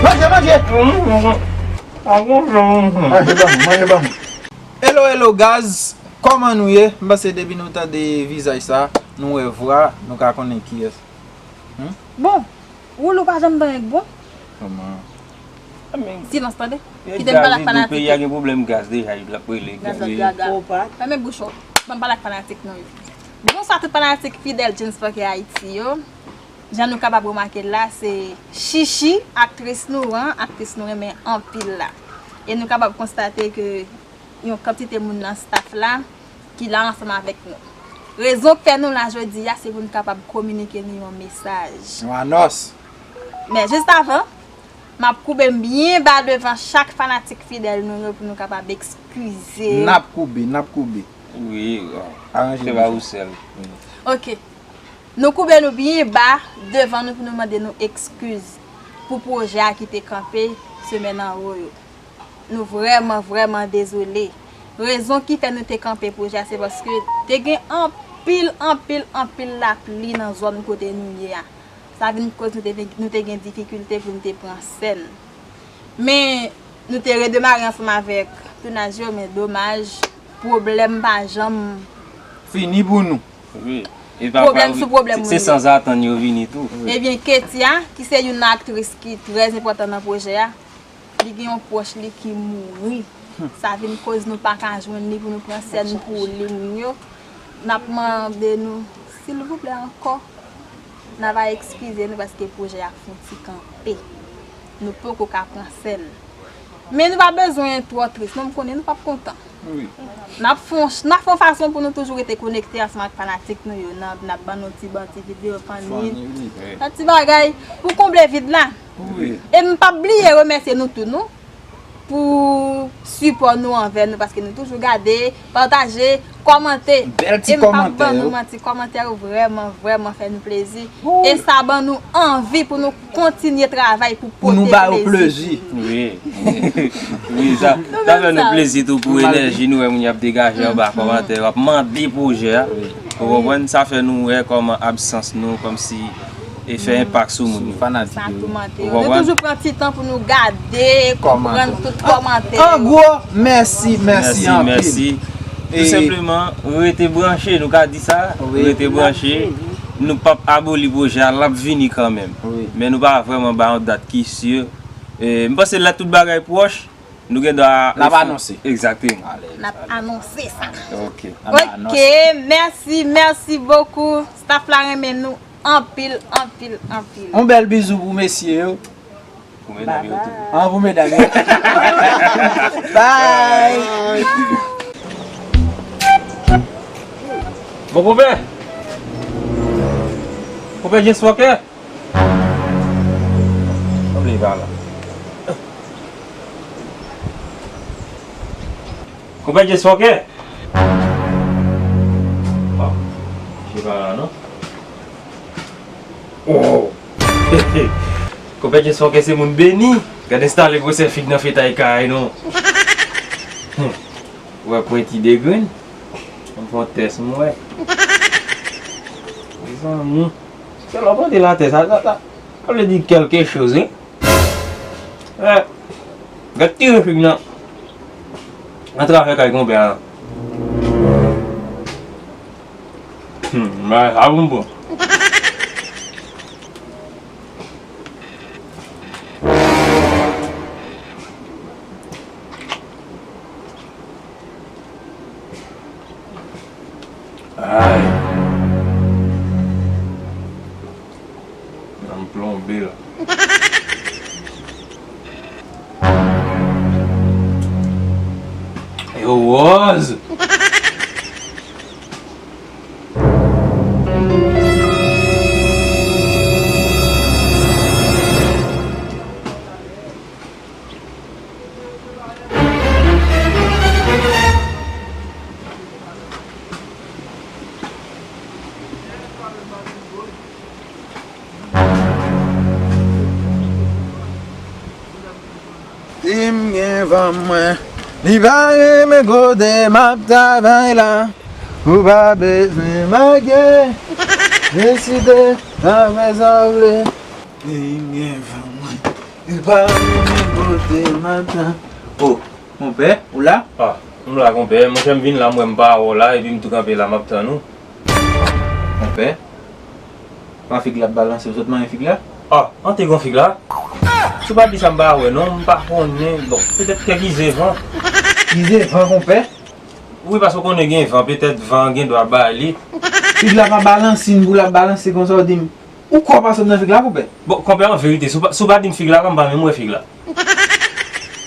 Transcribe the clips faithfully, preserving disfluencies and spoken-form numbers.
Manje, manje! Manje ban m, manje ban m. Hello, hello, guys. Kòman nou ye? M panse depi nou tande vizaj sa, nou wè vwa, nou ka konnen kiyès. Hmm? Bon, Woulou pa janm tan ek bon. Kòman? Silans, tande. Kite m pale ak fanatik yo. Peyi a gen pwoblèm gaz deja, l ap rele. Gaz ap gaga. Fèmen bouch ou. Ban m pale ak fanatik nou yo. Bonswa tout fanatik fidèl James Parker Haïti yo. Jan nou kapab remake l la, se Chichi, aktris nou an, aktris nou renmen anpil la. E nou kapab konstate ke yon kantite moun nan staff la ki la ansanm avèk nou. Rezon k fè nou la jodi a, se pou n kapab kominike nou yon mesaj. Yon anons. Men jis avan, m ap koube m byen ba devan chak fanatik fidèl nou yo pou nou kapab eskize. N ap koube, n ap koube. Wi, aranje se pa ou sèl. Ok. Nou koube nou byen ba devan nou pou nou mande nou eskiz pou pwojè a ki te kanpe semèn anwo yo. Nou vrèman, vrèman dezole. Rezon ki fè nou te kanpe pwojè a, se paske te gen anpil, anpil, anpil lapli nan zòn kote nou ye a. Sa vin koz nou te, nou te gen difikilte pou nou te pran sèn. Men, nou te redemare ansanm avèk tounaj yo, men domaj, pwoblèm pa janm fini pou nou. Wi. E pa pwoblèm sou pwoblèm, se, se sanzatann yo vini tou. Ebyen, Ketia, ki se youn nan aktris ki trè enpòtan nan pwojè a, li gen yon pwòch li ki mouri. Sa vin koz nou pa ka jwenn li pou nou pran sèn pou li, moun yo. N ap mande nou, silvouplè ankò, n a va eskize nou paske pwojè a fon ti kanpe. Nou poko ka pran sèn. Men nou pa bezwen twò tris, non, m konnen nou p ap kontan. Wi. N ap fè yon, n ap fè yon fason pou nou toujou rete konekte ansanm ak fanatik nou yo. N ap, n ap ban nou ti, ban ti videyo funny. Funny, wi. Yon ti bagay pou konble vid la. Wi. E m p ap bliye remèsye nou tou, non, pou sipò nou anvè nou, paske nou toujou gade, pataje, kòmante. Bèl ti kòmantè yo. E m p ap ban nou manti, kòmantè yo vrèman, vrèman fè nou plezi. E sa ban nou anvi pou nou kontinye travay pou pote plezi. Wi. Wi, sa, sa fè nou plezi tou pou enèji nou wè moun y ap degaje anba kòmantè yo, ap mande pwojè a. Ou konprann? Sa fè nou wè kòman absans nou, kòmsi, e fè enpak sou moun yo. Sa toumante yo. Ou konprann? Nou toujou pran ti tan pou nou gade, konprann tout kòmantè yo. An gwo, mèsi, mèsi anpil. Mèsi, mèsi. Tou senpleman, rete branche, nou ka di sa, rete branche. Nou p ap aboli pwojè a, l ap vini kanmenm. Wi. Men nou pa vrèman bay yon dat ki si. E, m panse lè tout bagay pwòch, nou gen dwa... N ap anonse. Egzakteman. N ap anonse sa. Ok. Ok, mèsi, mèsi bokou. Staff la renmen nou anpil, anpil, anpil. Yon bèl bizou pou mesye yo. Pou medam yo tou. An, pou medam yo. Bye. Bon, konpè. Konpè James Walker. Konpè li pa la. Konpè James Walker. Bon, li pa la, non? Oh! Konpè James Walker se moun beni. Gad enstale gwosè fig nan fetay kay nou. Hmm. Ou wè pwenti de grenn? Ann fè yon tès, m wè. Mezanmi. Se lè w pote l atè, sa, sa, sa, sa vle di kèlke choz, wi. Eh, gad tire fig nan, nan travè kay konpè a. Hmm, bagay sa bon, bon. Ay. Nan m plonbe la. Yo, Rose! Si m gen fanm mwen, li pa renmen kote m ap travay la. Ou pa bezwen make, deside, pa fè sa w vle. Si m gen fanm mwen. Li pa renmen pote maten. Oh, konpè, ou la? Ah, m la, konpè. Monchè, m vin la, m wè m pa wè w la, epi m tou kanpe la, m ap tann ou. Konpè, pa fig la ap balanse, ou sot manyen fig la? Ah, an te gon fig la? Si w pa di sa, m pa wè, non, m pa konnen. Bon, petèt kèk ize van. Ize van, konpè? Wi, paske w konnen gen van, petèt van gen dwa ba li. Fig la pa balanse, pou l ap balanse konsa, w di m. Ou kwè w pa sot nan fig la, konpè? Bon, konpè, an verite, si w pa, si w pa di m fig la, m pa menm wè fig la.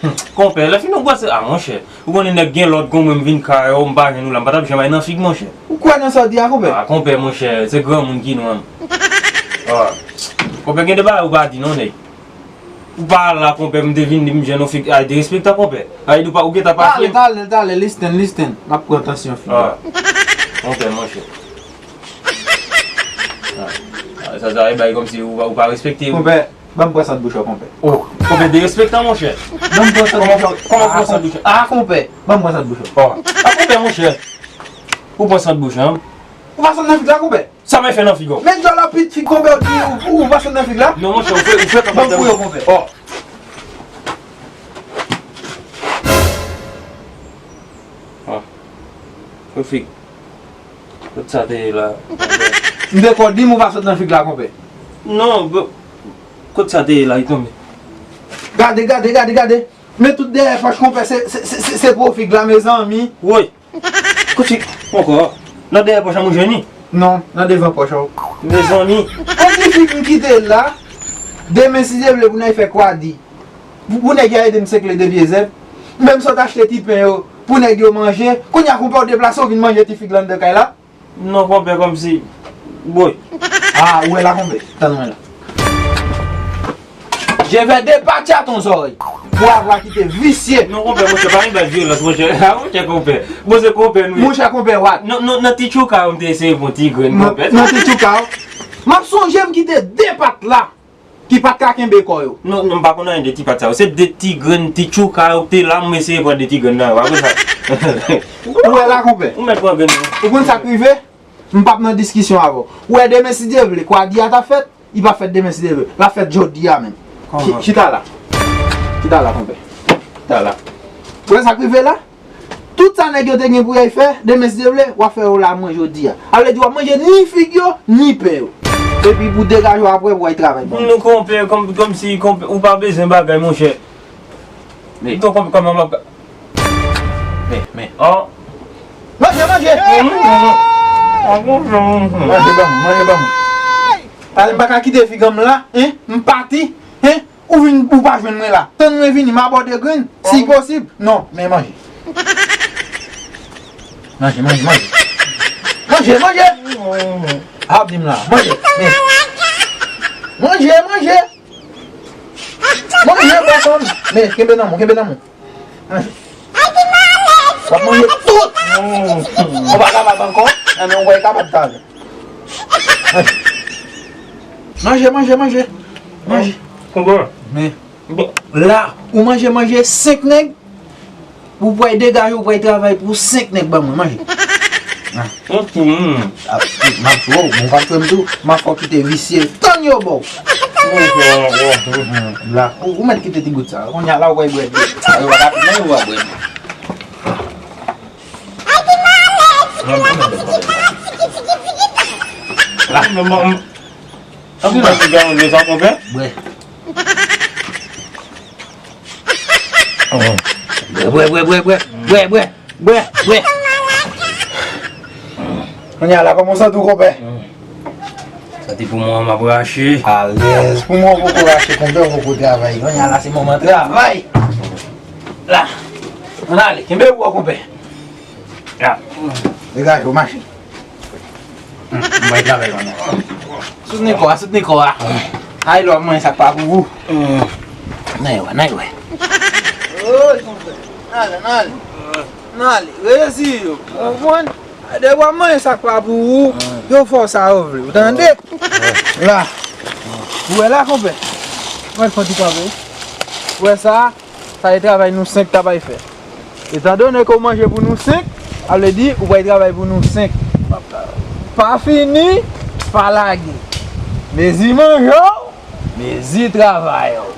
Hmm, konpè, lè fini w gwase, ah, monchè. Ou konnen nèg gen lòd kon mwen, m vin kay ou, m pa jwenn ou la, m pa t ap janm al nan fig, monchè. Ou kwè nan sa w di a, konpè? Ah, konpè, monchè, se granmoun ki nou an. Ah. Konpè, gen de bagay ou pa di non, nèg. Ou pa la, konpè, m te vin di m jwenn yon fig, ay, derespektan, konpè. Ay, ou pa, ou gentan pa fimen. Talè, talè, talè, listen, listen. M ap pran tansyon fig la. Ah. Konpè, monchè. Ah, sa, sa, e bay kòmsi ou, ou pa respekte. Konpè, ban m pran sant bouch ou, konpè. Oh, konpè, derespektan, monchè. Ban m pran sant bouch ou. Kòman, kòman pran sant bouch ou? Ah, konpè, ban m pran sant bouch ou. Oh. Ah, konpè, monchè. Ou pran sant bouch, an? Ou pa sot nan fig la, konpè? Sa mwen fè nan fig ou? Men djòl apit fig, konpè, ou di ou, ou pa sot nan fig la? Non, monchè, ou fè, ou fè kanpay. Ban m pou yo, konpè. Oh. Ah. Fè fig. Kot sa te ye la? M te ko di m ou pa sot nan fig la, konpè. Non, bo-, kot sa te ye la, li tonbe. Gade, gade, gade, gade. Men tout dèyè pòch, konpè, se, se, se, se, se po fig la, mezanmi. Woy. Kot fig? Ankò. Nan dèyè pòch la, mwen jwenn li. Non, nan devan pòch ou. Mezanmi. Konbyen fig m kite la? Demen, si Dye vle, pou n al fè kwadi. Pou, pou nèg yo ede m sekle de pye zèb. Menm sot achte ti pen yo, pou nèg yo manje. Kounye a, konpè, ou deplase, ou vin manje ti fig la anndan kay la. Non, konpè, kòmsi. Boy. Ah, ou wè la, konpè. Tann mwen la. Je vais dépatcher ton zòrèy. Pou avwa ki te visye. Non, konpè, monchè, pa vin bay vyolans, monchè. Ah, monchè, konpè. Bon, se konpè nou ye. Monchè, konpè, what? Non, non, nan ti tchouka, m te eseye pran ti grenn, konpè. Nan ti tchouka, m ap sonje m kite de pat la. Ki pa t ka kenbe kò yo. Non, non, m pa konn anyen de ti pat sa yo. Se de ti grenn, ti tchouka yo te la, m eseye pran de ti grenn nan yo. Apre sa. Ou wè la, konpè. Ou mèt pran grenn nan. Ou konn sa k rive? M p ap nan diskisyon avè w. Ou wè demen, si Dye vle, kwadi a t ap fèt, li p ap fèt demen, si Dye vle. L ap fèt jodi a menm. Kòman? Chi-, chita la. Chita la, konpè. Chita la. Ou wè sa k rive la? Tout sa nèg yo te gen pou y al fè, demen si Dye vle, w ap fè yo la mwen jodi a. A vle di w ap manje ni fig yo, ni pen yo. Epi pou degaje w apre pou w al travay ban mwen. Nou konpè, kòm, kòmsi konpè, ou pa bezwen bagay, monchè. Men. Donk, kòm, kòman m ap ka-, men, men. Oh. Manje, manje! Manje ban m, manje ban m. Talè m pa ka kite fig an m la, en? M pati, en? Ou vin, ou pa jwenn mwen la. Tann mwen vini, m abòde grenn, si posib. Non, men manje. Manje, manje, manje. Manje, manje. Ap di m la, manje. Men. Manje, manje. Manje, bò fanm. Men, kenbe nan men w, kenbe nan men w. Manje. W ap manje tout. Ou pa kapab ankò? Enben, ou pa kapab talè. Manje, manje, manje. Manje. Konpè. Men. Bon. La, ou manje, manje senk nèg, ou pral degaje, ou pral travay pou senk nèg ban mwen, manje. Ah. Mwen tou, hmm. Ah, m ap tchwe w, mwen p ap tchwe m tou, m ap fè w kite visye, tann yo ba w. Mwen tou, mwen tou. Hmm, la, ou, ou mèt kite ti bout sa, kounye a la, ou pral bwè dlo. Yo pa ka tounen, ou pral bwè dlo. La. Mwen, mwen, mwen. Anpil anpil gade de sa, konpè. Bwè. Bwè, bwè, bwè, bwè, bwè. Bwè, bwè, bwè, bwè. Kounye a la, kòman w santi w, konpè? Santi poumon an m ap rache. Alèz. Poumon an poko rache, konpè, ou poko travay. Kounye a la, se moman travay. La. Ann ale, kenbe ou, konpè. Ya. Degaje w, mache. Hmm, m bay travay kounye a. Soutni kò a, soutni kò a. Ay, lè w ap manje sa k pa pou ou. Hmm. Nan yo, nan yo. Oy, konpè. N ale, n ale. N ale. Reyisi yo. Ou konprann? Depi w ap manje sa k pa pou ou, yo fè w sa yo vle. Ou tande? La. Ou wè la, konpè? Mwen fè yon ti kanpe. Ou wè sa? Sa e travay nou senk t ap al fè. Etandone ke w manje pou nou senk, sa vle di ou pral travay pou nou senk. Pa fini, pa lage. Mezi manje w, mezi travay ou.